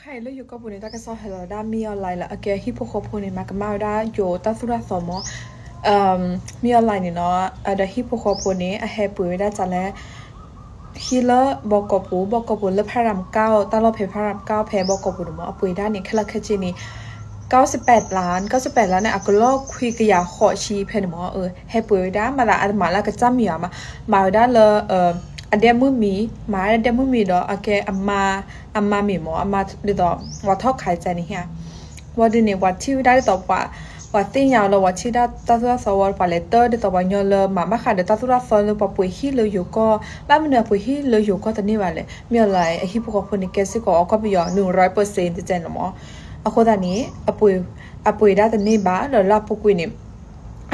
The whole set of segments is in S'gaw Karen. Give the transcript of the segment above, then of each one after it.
ခါအံၤလၢယိၤကီၢ်ပူၤန့ၣ် တၢ်ကစီၣ်ဟဲလီၤဒၣ် မင်းအောင်လှိုင် လၢအကဲဟံၣ်ဖိဃီဖိန့ၣ် မၤကမၣ်ဝဲဒၣ်ယိၤတၢ်သိၣ်တၢ်သီမး, မင်းအောင်လှိုင် န့ၣ်နီၤ, ဒီးဟံၣ်ဖိဃီဖိန့ၣ် အဟဲပှ့ၤဝဲဒၣ်တၢ်လၢ ဟံၣ်လၢဘီကီၢ်ပူၤ, ဘီကီၢ်ပူၤလၢဖၣ်ရၣ်ကၣ်, တၢ်လီၢ်ဖဲဖၣ်ရၣ်ကၣ်ဖဲဘီကီၢ်ပူၤန့ၣ်မး, အပှ့ၤဒၣ်န့ၣ် ခဲလၢာ်ခဲဆ့န့ၣ် ကီၢ်စပဲးလါ, ကီၢ်စပဲးလါန့ၣ် အကလီၢ်ခွံကယၤဃိးဆံဖဲန့ၣ်မး, ဟဲပှ့ၤဝဲဒၣ် မၤသးအတမၤလၢအကစၢ်မံၤဧါ, မၤဝဲဒၣ်လၢ အဒဲမုၣ်မံၤ, မၤဒဲမုၣ်မံၤဒီး အကဲအမါ, အမါမံၤမး, အမါဒ်သိး ပှၤထီၣ်ခးကန့ၣ်ဧါ. ဝံၤဒုန့ၣ် ပှၤထံၣ်ဝဲဒၣ်ဒ်သိးပှၤ, ပှၤသ့ၣ်ညါလၢပှၤထံၣ်ဒၣ်တၢ်သိၣ်တၢ်သီဝံၤ ပှၤလဲၤတၢ်ဒ်သိးပှၤညီလၢမၤဘၣ်ဃးဒီးတၢ်သိၣ်တၢ်သီလၢ ပှၤပှ့ၤဟံၣ်လၢယိၤကီၢ်, ဘၣ်မနုၤအပှ့ၤဟံၣ်လၢယိၤကီၢ်တန့ၢ်ဘၣ်လဲၣ်. မင်းအောင်လှိုင် အဟံၣ်ဖိဃီဖိန့ၣ် ကဲစ့ၢ်ကီးအကီၢ်ပယီၤ နုၢ်ရၢၢ်ပၢၢ်စ့ၣ် တကဲန့ၣ်မး. အဃိသတးန့ၣ် အပှ့ၤဒၣ်တန့ၢ်ဘၣ် ဒီးလၢအပူၤကွံာ်န့ၣ်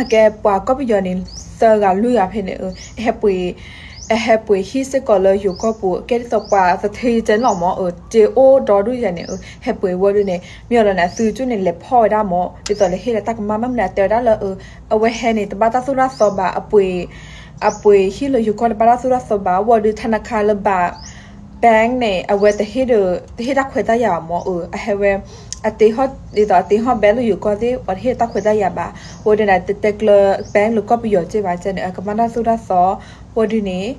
အကဲပှၤကီၢ်ပယီၤန့ၣ် သၢဂၤလွံၢ်ဂၤဖဲန့ၣ် အဟဲပှ့ၤဟံၣ်စ့ၢ်ကီးလၢယိၤကီၢ်ပူၤ, ကဲဒ်သိးပှၤသထ့ကန့ၣ်လီၤမး, စ့အိၣ်ဒီဒူၣ်ယၤန့ၣ် ဟဲပှ့ၤဝံၤဒုန့ၣ် မင်းအောင်လှိုင် န့ၣ် အသုကၠိန့ၣ် လဲၤဖီၣ်ဝဲဒၣ်မး, ဒ်သိးလဲၤဟ့ၣ်လၢတၢ်ကမၣ်, ဘၣ်မနုၤအတဲဝဲဒၣ်လၢ အဝဲဟဲန့ၣ် တဘၣ်တၢ်သိၣ်တၢ်သီဘၣ်, အပှ့ၤဟံၣ်လၢယိၤကီၢ် တဘၣ်တၢ်သိၣ်တၢ်သီဘၣ်, ဝံၤဒု ထနခါ လၢဘၣ် bank န့ၣ် အဝဲတဟ့ၣ်ဒီး တဟ့ၣ်တၢ်ခွဲးတၢ်ယာ်မး, အဟဲဝဲ အတ့ဟီၣ်ဒ်သိး အတ့ဟီၣ် bank လၢယိၤကီၢ်သ့ၣ် ပှၤတဟ့ၣ်တၢ်ခွဲးတၢ်ယာ်ဘၣ်, ဝံၤဒုန့ၣ် တတဲကျၢၤ bank လၢကီၢ်ပယီၤစ့ၢ်ဘၣ်န့ၣ် အကမၣ်တၢ်သိၣ်တၢ်သီ, ဝံၤဒုန့ၣ်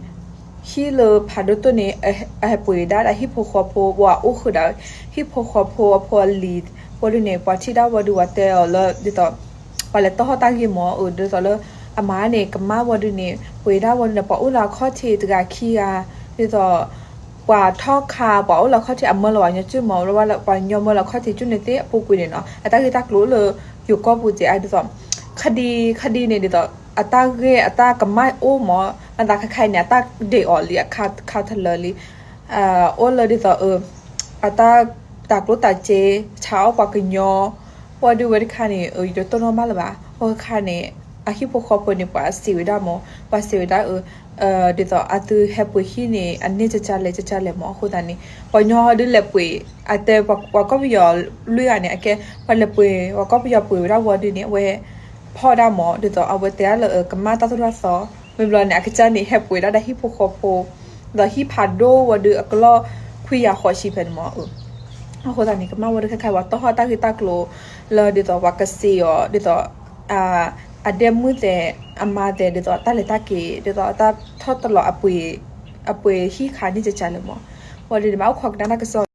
ဟံၣ်လၢဖးဒိၣ်တိၢ်န့ၣ် အဟဲပှ့ၤဒၣ်ဒီးဟံၣ်ဖိဃီဖိ ပှၤအိၣ်ဃုာ်ဒီး ဟံၣ်ဖိဃီဖိအဖိအလံၤ, ဝံၤဒုန့ၣ် ပှၤထံၣ်ဒၣ်ဝံၤဒု ပှၤတဲအီၤလၢဒ်သိး ပှၤလဲၤတီၢ်ဟီၣ်တၢ်ဂ့ၢ်မး, ဒ်သိးလၢ အမါန့ၣ် ကမၣ်ဝံၤဒုန့ၣ် ပှ့ၤဒၣ်ဝံၤဒုန့ၣ် ပှၤအိၣ်လၢအခီၣ်ထံးတဂၤခံဂၤ, ဒ်သိး ပှၤထီၣ်ခး ပှၤအိၣ်လၢအခီၣ်ထံး အမၢလီၤဝဲညီကၠိၣ်မး, ပှၤညီမၢလီၤအခီၣ်ထံးကၠိၣ်န့ၣ်သ့ၣ် အပူၤကွံာ်န့ၣ်နီၤ, အတၢ်ဂ့ၢ်တၢ်ကျိၤလၢယိၤကီၢ်ပူၤစ့ၢ် ဒ်သိး ခဒံခဒံန့ၣ် ဒ်သိး အတၢ်ဂ့ၢ်အတၢ်ကမၣ်အိၣ်မး, မၤသးခါခါအံၤန့ၣ် အတၢ်ဒ့အီၤလံ အခါတလၢလံ, အိၣ်လၢဒ်သိး အတၢ် တၤကျိၣ်တၤစ့ ဆါအီၣ်ပှၤကညီ, ဝံၤဒုဝဲတခါန့ၣ် ယတတိၢ်နီၣ်ဘၣ်လၢၤဘၣ်, ဝံၤတခါန့ၣ် အဟံၣ်ဖိဃီဖိန့ၣ် ပှၤစံးဝဲဒၣ်မး, ပှၤစံးဝဲဒၣ် ဒ်သိးအသုဟဲပှ့ၤဟံၣ်န့ၣ် အန့ၢ်ကကလဲၣ်ကကလဲၣ်မး, အဃိသတးန့ၣ် ပှၤညီဒုလဲၤပှ့ၤ, အတဲပှၤကီၢ်ပယီၤလွံၢ်ဂၤန့ၣ် အကဲ ပှၤလဲၤပှ့ၤ ပှၤကီၢ်ပယီၤပှ့ၤဝဲဒၣ်ဝံၤဒုန့ၣ် အဝဲဖီၣ်ဒၣ်မး, ဒ်သိးအဝဲတဲဒၣ်လၢ ကမၣ်တၢ်သိၣ်တၢ်သီ, မ့ၢ်ဘျီန့ၣ် အကစၢ်န့ၣ် ဟဲပှ့ၤဒၣ်ဒီးဟံၣ်ဖိဃီဖိ, ဒီးဟံၣ်ဖးဒိၣ်ဝံၤဒု အကလီၢ်ခွံယၤဃိးဆံဖဲန့ၣ်မး, အဃိသတးန့ၣ် ကမၣ်ဝံၤဒုခဲခါ ပှၤတီၢ်ဟီၣ်တၢ်ဂ့ၢ်တၢ်ကျိၤလၢ ဒ်သိးပှၤကစံးအီၤ ဒ်သိး အဒဲမုၣ်သဲး အမါသဲး ဒ်သိးတၢ်လဲၤတၢ်က့ၤ ဒ်သိးတၢ်ထီၣ်တလီၤ အပှ့ၤဟံၣ်ခါန့ၢ်ကကလဲၣ်မး, ဝံၤဒုန့ၣ် ဘၣ်အိၣ်ခိးကနၣ်တၢ်ကစီၣ်